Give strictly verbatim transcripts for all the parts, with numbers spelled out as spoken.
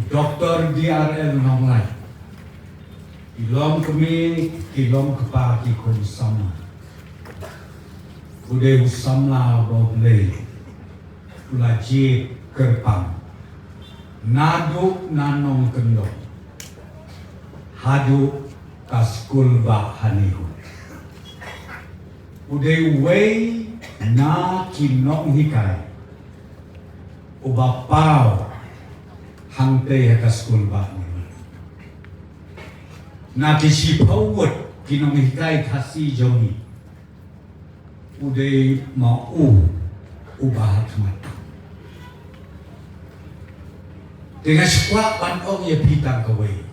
Doctor D R L Nonglait. Ki long kmie, ki long kpa, ki khun samla. U dei u samla ba U Blei u la jied kyrpang naduh na nongkyndong haduh ka skul bah ha Nehru. U dei uwei na ki nonghikai uba paw hangtei ha ka skul bah Nehru. Na ki shiphew ngut ki nonghikai Khasi jong ngi, u dei ma u uba hakhmat. Te nga sngewkwah ban ong ïa phi tang kawei.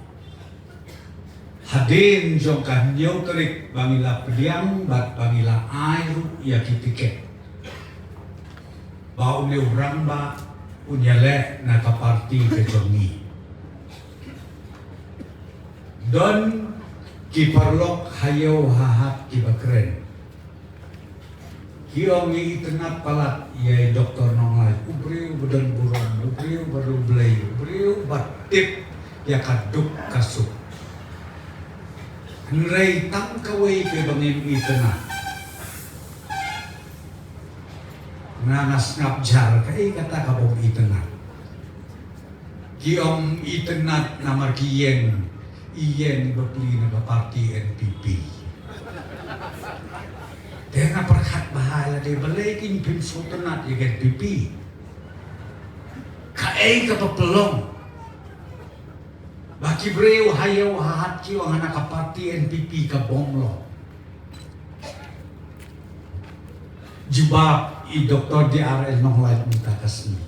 Hadien jong ka hynñiew tarik ba ngi la pdiang bad ba ngi la ai ruh ïa ki tiket, ba une u rangbah un ïaleh na ka parti ka jong ngi. Don ki paralok ha ïew ha hat kiba kren. Ki ong ngi itynnad palat ïa i Doktor Nonglait, u briew ba don burom, u briew ba riewblei, u briew ba tip ïa ka duk ka suk. Hynrei tang kawei kaba ngim itynnad. Nga, nga sngap jar, kaei kata kabym itynnad? Ki ong itynnad namar ki ïeng, ïeng bapli na ka parti N P P. Te nga pyrkhat bha ïa lade, balei kin phim sngewtynnad ïa ka N P P? Kaei kaba pynlong ba ki briew ha ïew ha hat ki ong hana ka parti N P P ka bym long? Jubab i Doktor D R L Nonglait mynta ka sngi.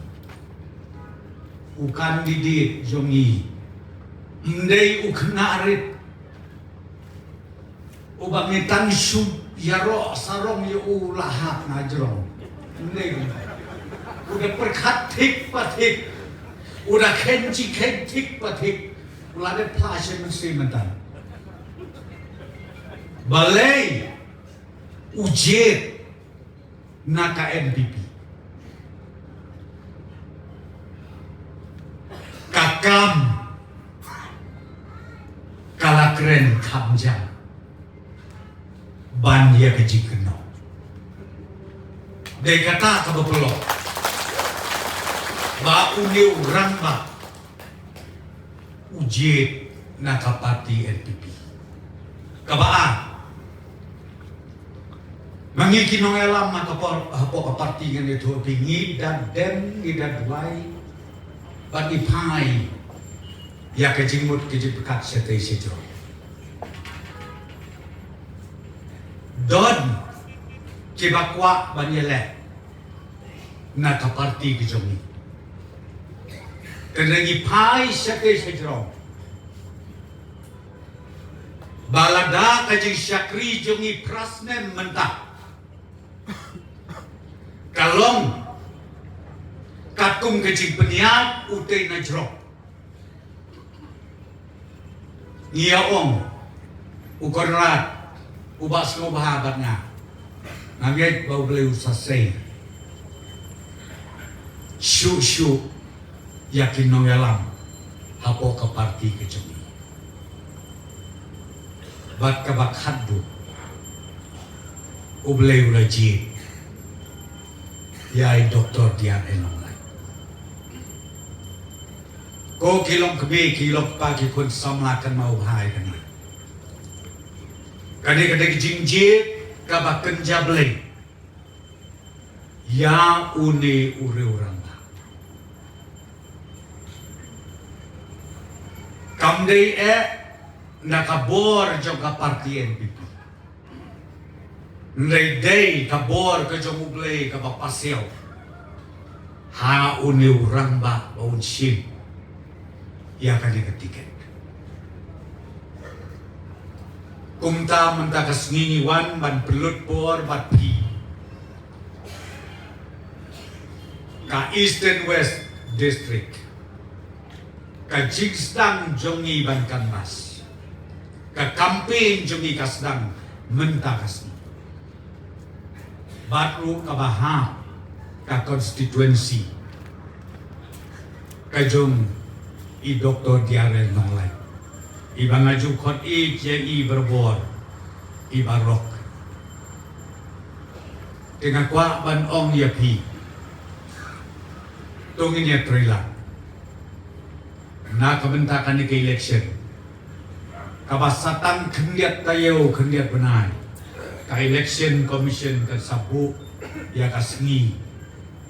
U candidate jong ngi, ym dei u khynnah rit uba ngi tang shu ïaroh sarong ïa u la hap na jrong. Ym dei u. U da pyrkhat thik pa thik. U da khein shi khein thik pa thik. U la dep phla sha mynsiem mynta. Balei u jied na ka N P P? Ka kam ka la kren kham jam ban ïa ka jingkynnoh. Dei kata kaba pynlong ba une u rangbah u jied na ka parti N P P. Kaba ar, ma ngi ki nongïalam ha ka por, hapoh ka parti ngan ïathuh ïa phi, ngi da dem, ngi da duwai bad ngi phai ïa ka jingmut ka jingpyrkhat shatei shajrong. Don kiba kwah ban ïaleh na ka parti ka jong ngi. Te ngi phai shatei shajrong ba lada ka jingshakri jong ngi phra snem mynta ka long katkum ka jingpynïaid utei na jrong, ngi ïa ong, u Conrad u ba sngewbha bad nga. Nga ngeit ba U Blei u sa sei shuh shuh ïa ki nongïalam hapoh ka parti ka jong ngi. Bad kaba khatduh, U Blei u la jied ïa i Doktor D R L Nonglait. Ko ki long kmie, ki long kpa, ki khun samla, kynmaw bha ïa kane. Kane ka dei ka jingjied kaba kynja Blei ïa une u riew rangbah. Kam dei eh na ka bor jong ka parti N P P. Hynrei dei ka bor ka jong U Blei kaba pasiaw ha une u rangbah ba un shim ïa kane ka tiket. Kumta mynta ka sngi ngi wan ban pynlut bor bad phi ka Eastern West District. Ka jingsdang jong ngi ban canvass, ka campaign jong ngi ka sdang mynta ka sngi. Bad ruh kaba hap ka constituency ka jong i Doktor D R L Nonglait, iba nga ju khot ïeit ïa i barabor, i baroh. Te nga kwah ban ong ïa phi, to ngin ïatrei lang na ka bynta kane ka election kaba sa tang khyndiat taïew khyndiat bnai, ka Election Commission kan sa buh ïa ka sngi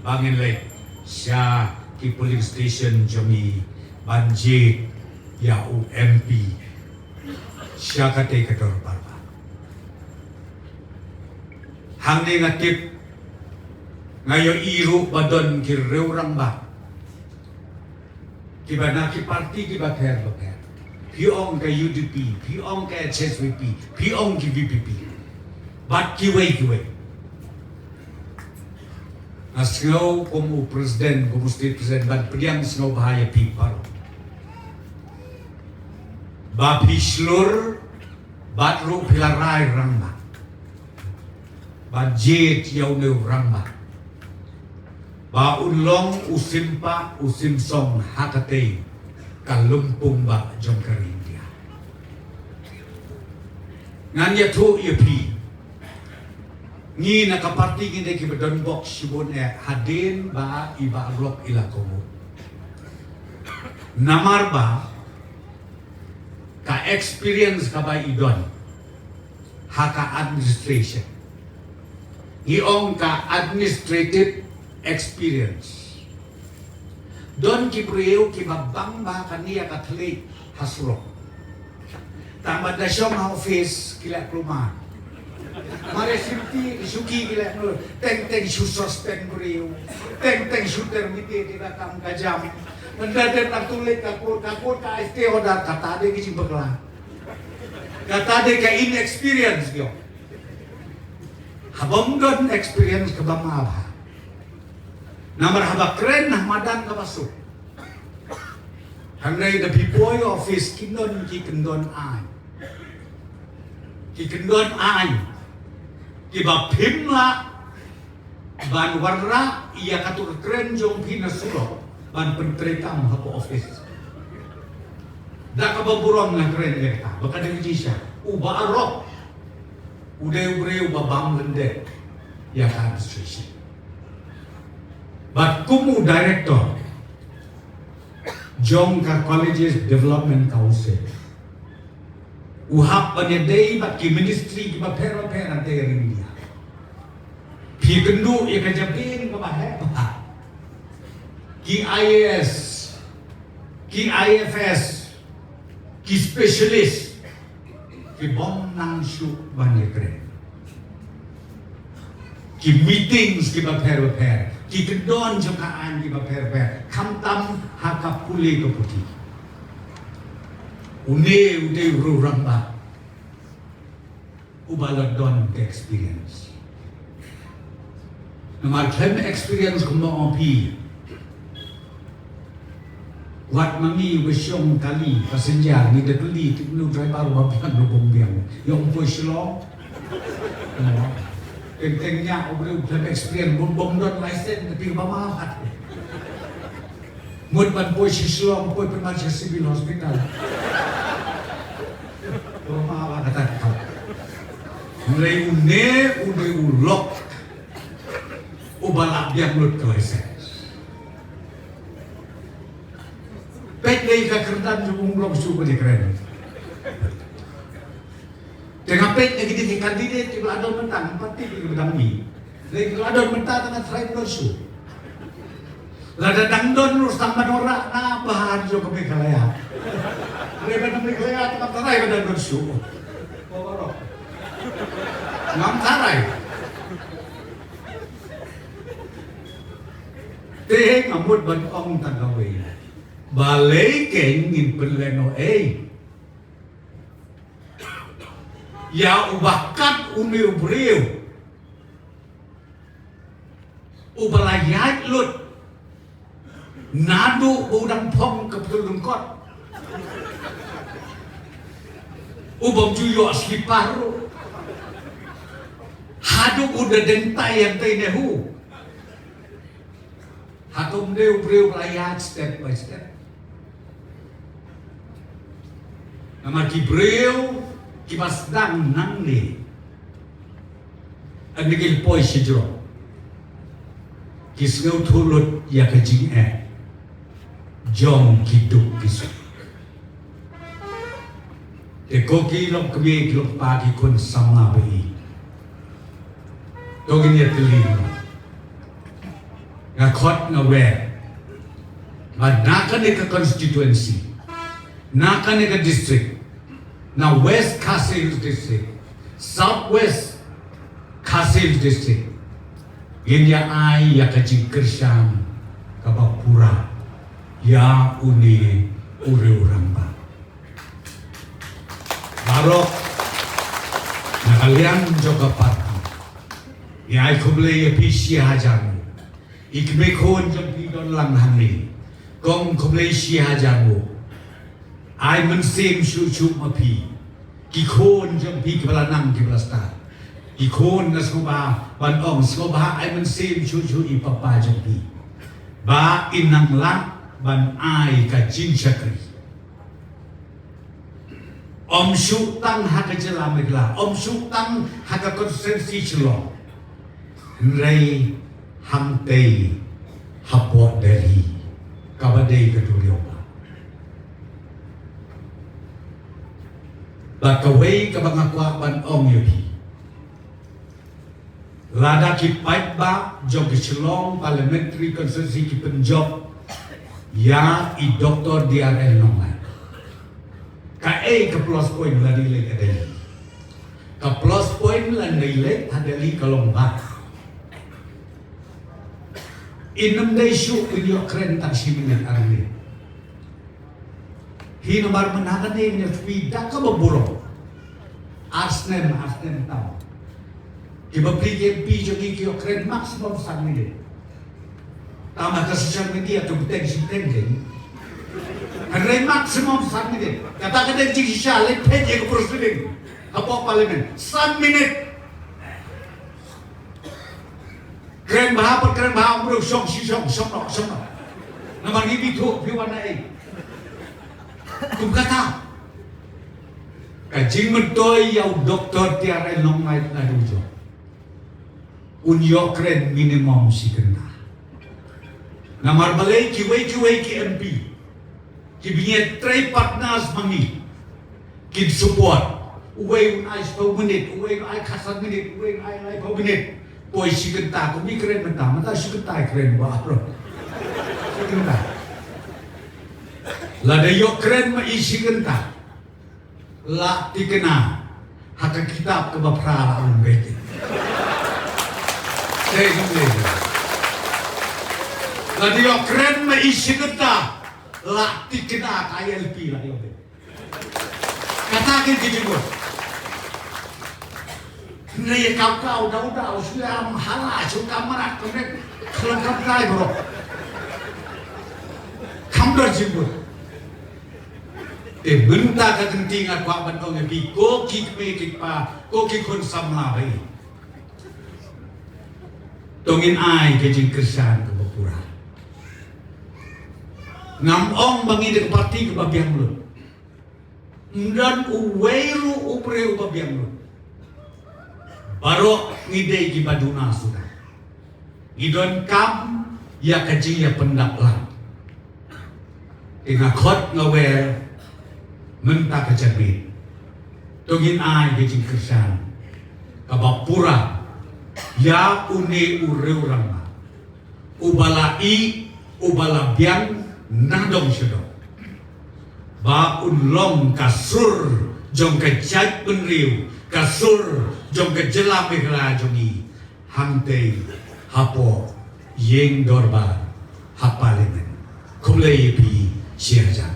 ba ngin leit sha ki polling station jong ngi ban jied ïa u M P sha katei ka dorbar. Hangne nga tip, nga ïohi ruh ba don ki riew rangbah kiba na ki parti kiba pher ba pher. Phi ong ka U D P, phi ong ka H S P D P, phi ong ki V P P, bad kiwei kiwei. Nga sngew kum u president, kum u state president, ban pdiang sngewbha ïa phi baroh ba phi shlur bad ruh phi la rai rangbah ban jied ïa une u rangbah ba un long u symbol, u symbol ha katei ka lympung ba jong ka ri India. Ngan ïathuh ïa phi, ngi na ka parti ngi dei kiba don bok shibun eh hadien ba i Bah Rock i la kohnguh. Namar ba ka experience kaba i don ha ka administration, ngi ong ka administrative experience. Don ki briew kiba bang ba kane ïa ka thylliej ha surok, tang ba da shong ha office ki leh kulmar. Mare shuki, shuki ki leh nul, teng teng shu suspend briew, teng teng shu terminate ïa ka kam ka jam. Mynta dep na thylliej ka court, ka court ka ai stay order, kata dei ka jingbakla. Kata dei ka inexperience jong. Haba ym don experience kaba ma bha. Namar haba kren ha madan kaba suk, hangne da phi poi office ki don ki kyndon aiñ. Ki kyndon aiñ kiba phim lah ban wanrah ïa kato ka kren jong phi na surok ban pyntreikam ha ka office. Da kaba burom nga kren ïa kata, ba ka dei jingshisha. U Bah Rock u dei u briew uba bam lyndet ïa ka administration. Bad kum u director jong ka Colleges Development Council, u hap ban ïadei bad ki ministry kiba pher bapher hangtei ha ri India. Phi kynduh ïa ka jabieng kaba heh bha. Ki I A S, ki I F S, ki specialist, ki bym nang shuh ban ïakren. Ki meetings kiba pher bapher, ki kyndon jong ka aiñ kiba pher bapher, khamtam ha ka pule ka puthi. Une u dei u rangbah uba la don ka experience. Namar khlem experience kumba ong phi, wat ma ngi ba shong kali passenger, ngi da kylli, tip nu driver ba biang, nu bym biang. Ïa u poi Shillong. Teng teng ñiah u briew khlem experience, bym, bym don license, tapi ba ma hat. Mut ban poi sha Shillong, poi pynban sha Civil Hospital. Ba ma ba kata ka. Hynrei une u dei u lok uba la biang lut ka license. Peit lei ka kyrdan jong u, ym lok shuh ba dei kren. Te nga peit na kine ki candidate kiba la don mynta, ngam pat tip ïa kiba dang mih. Lei kiba la don mynta te nga tharai ym don shuh. Lada dang don ruh tang ban wanrah na bha jong ka Meghalaya. Lei ban Meghalaya te nga tharai ba dang don shuh. Ngam tharai. Te nga mut ban ong tang kawei. Balei kein ngin pynlehnohei ïa uba kat une u briew uba la ïaid lut naduh ba u dang phong ka pul lyngkot, u bym ju ïoh slipper ruh, haduh u da deng tai hangtai ne hu. Hato um dei u briew ba la ïaid step by step? Namar ki briew kiba sdang nangne, ynda ki poi shajrong, ki sngewthuh lut ïa ka jingeh jong ki duk ki suk. Te ko ki longkmie ki longkpa, ki khun samla ba-ïeit, to ngin ïa tylli. Nga khot nga wer ba na kane ka constituency, na kane ka district, na West Khasi Hills District, South West Khasi Hills District, ngin ïa ai ïa ka jingkyrshan kaba pura ïa une u riew rangbah. Baroh na ka liang jong ka party, ngi ai khublei ïa phi shi hajar nguh. I kmie khun jong phi don lang hangne, kong khublei shi hajar nguh. Ai mynsiem shuh shuh ma phi. Ki khun jong phi kiba la nang kiba la stad, ki khun, nga sngewbha ban ong, sngewbha ai mynsiem shuh shuh ïa i papa jong phi ba in nang lah ban ai ka jingshakri. Ym shuh tang ha ka jylla Meghalaya, ym shuh tang ha ka constituency Shillong, hynrei hangtei hapoh Delhi, kaba dei ka duriaw ba. Bad kawei kaba nga kwah ban ong ïa phi, lada ki paidbah jong ka Shillong Parliamentary Constituency ki pynjop ïa i Doctor D R L Nonglait, kaei ka plus point lada i leit ha Delhi? Ka plus point lada i leit ha Delhi ka long ba in ym dei shuh ban ïoh kren tang shi minit ar minit. Hi namar mynta ka dei ne phi da kaba burom. Ar snem, ar snem tam, kiba phi ki M P jong ngi ki ïoh kren maximum san minit. Tang ha ka social media to bteng shi bteng dei. Hynrei maximum san minit. Kata ka dei jingshisha leit peit ïa ka proceeding hapoh Parliament, san minit. Kren bha, pat kren bha, um briew shong shi shong, shong noh, shong noh. Namar ngi bi thuh phi wan na ei. Kum kata. Ka jingmyntoi ïa u Doctor T R L Nonglait naduh jong, un ïoh kren minimum shi kynta. Namar balei kiwei kiwei ki M P kiba ngi trei partners ma ngi kin support. Uwei un ai shiphew minit, uwei un ai khatsan minit, uwei un ai laiphew minit. Poi shi kynta, kum i kren mynta, mynta shi kynta i kren ba ro. Shi kynta. Lada ïoh kren ma i shi kynta, la thikna ha ka kitab kaba phra la ong beit. Dei kum dei. Lada ïoh kren ma i shi kynta, la thikna ka I L P la ïoh beit. Kata ka jingmut. Hynrei ïa kaw kaw daw daw shu ïa hala shu kamra kamra khlem kam tai bro. Kam don jingmut. Te mynta ka kynti nga kwah ban ong ïa phi ko ki kmie ki kpa, ko ki khun samla ba-ïeit. To ngin ai ka jingkyrshan kaba pura. Ngam ong ba ngi da ka parti kaba biang lut. Ym don uwei ruh u briew uba biang lut. Baroh ngi dei kiba duna suda. Ngi donkam ïa ka jingïapyndap lang. Te nga khot nga wer mynta ka janmiet, to ngin ai ka jingkyrshan kaba pura ïa une u riew rangbah uba la ïeh, uba la biang na dong sha dong, ba un long ka sur jong ka jaitbynriew, ka sur jong ka jylla Meghalaya jong ngi, hangtei hapoh ïing dorbar ha Parliament. Khublei ïa phi shi hajar.